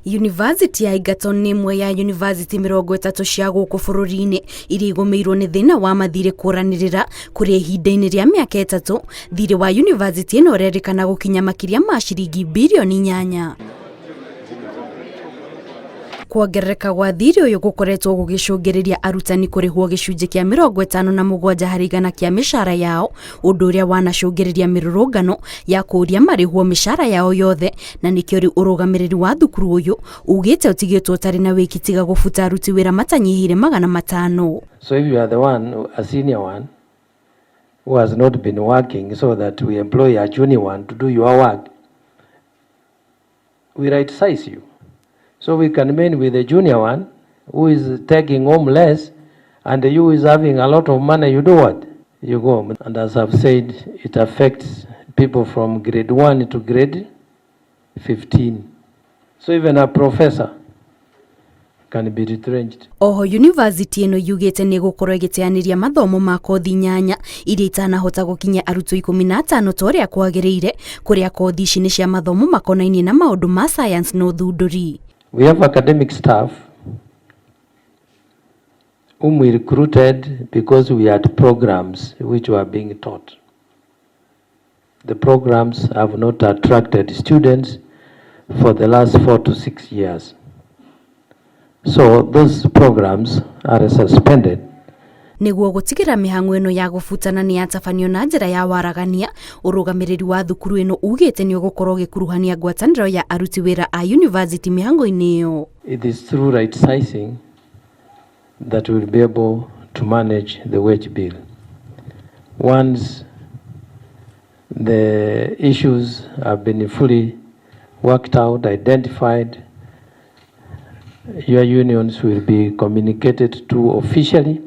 Yunivasĩtĩ ya Egerton nĩ ĩmwe ya yunivasĩtĩ 30 cia gũkũ bũrũri-inĩ iria igũmĩirwo nĩ thĩna wa mathirĩ kũranĩrĩra, kũrĩa ihinda-inĩ rĩa mĩaka 3 thirĩ wa yunivasĩtĩ ĩno ũrerĩkana gũkinya makĩria ma ciringi birioni 8. Kuongerereka gwa thirĩ ũyũ gũkoretwo gũgĩcũngĩrĩria arutani kũrĩhwo gĩcunjĩ kĩa 57% kĩa mĩcara yao, ũndũ ũrĩa wanacũngĩrĩria mĩrũrũngano ya kũũria marĩhwo mĩcara yao yothe, na nĩkĩo rĩu ũrũgamĩrĩri wa thukuru ũyũ ugĩte ũtigĩtwo ũtarĩ na wĩki tiga gũbuta aruti wĩra matanyihĩire 500. So if you are the one, a senior one, who has not been working so that we employ a junior one to do your work, we right size you. So we can remain with the junior one who is taking home less, and you is having a lot of money, you do what? You go home. And as I've said, it affects people from grade 1 to grade 15. So even a professor can be retrenched. Oho yunivasĩtĩ ĩno yugĩte nĩ ĩgũkorwo ĩgĩteanĩria mathomo ma kothi 8 iria itanahota gũkinyia arutwo 15 ta ũrĩa kwagĩrĩire, kũrĩa kothi ici nĩ cia mathomo makonainie na maũndũ ma science na ũthundũri. We have academic staff whom we recruited because we had programs which were being taught. The programs have not attracted students for the last 4 to 6 years. So those programs are suspended. Nĩguo gũtigĩra mĩhang'o ĩno ya gũbutana nĩ yatabanio na njĩra ya waragania, ũrũgamĩrĩri wa thukuru ĩno ugĩte nĩ ũgũkorwo ũgĩkuruhania ngwatanĩro ya aruti wĩra a yunivasĩtĩ mĩhang'o-inĩ ĩyo. It is through right sizing that we'll be able to manage the wage bill. Once the issues have been fully worked out, identified, your unions will be communicated to officially,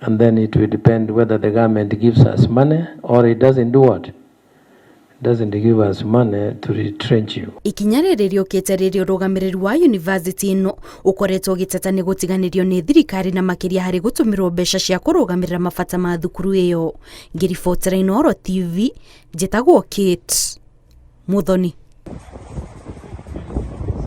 and then it will depend whether the government gives us money or it doesn't do what? Doesn't give us money to retrench you. Ikinya rĩrĩ rĩũkĩte rĩrĩa ũrũgamĩrĩri wa yunivasĩtĩ ĩno ũkoretwo ũgĩteta nĩ gũtiganĩrio nĩ thirikari, na makĩria harĩ gũtũmĩrwo mbeca cia kũrũgamĩrĩra mabata ma thukuru ĩyo. Ngĩribotera Inooro TV, njĩtagwo Kate Muthoni.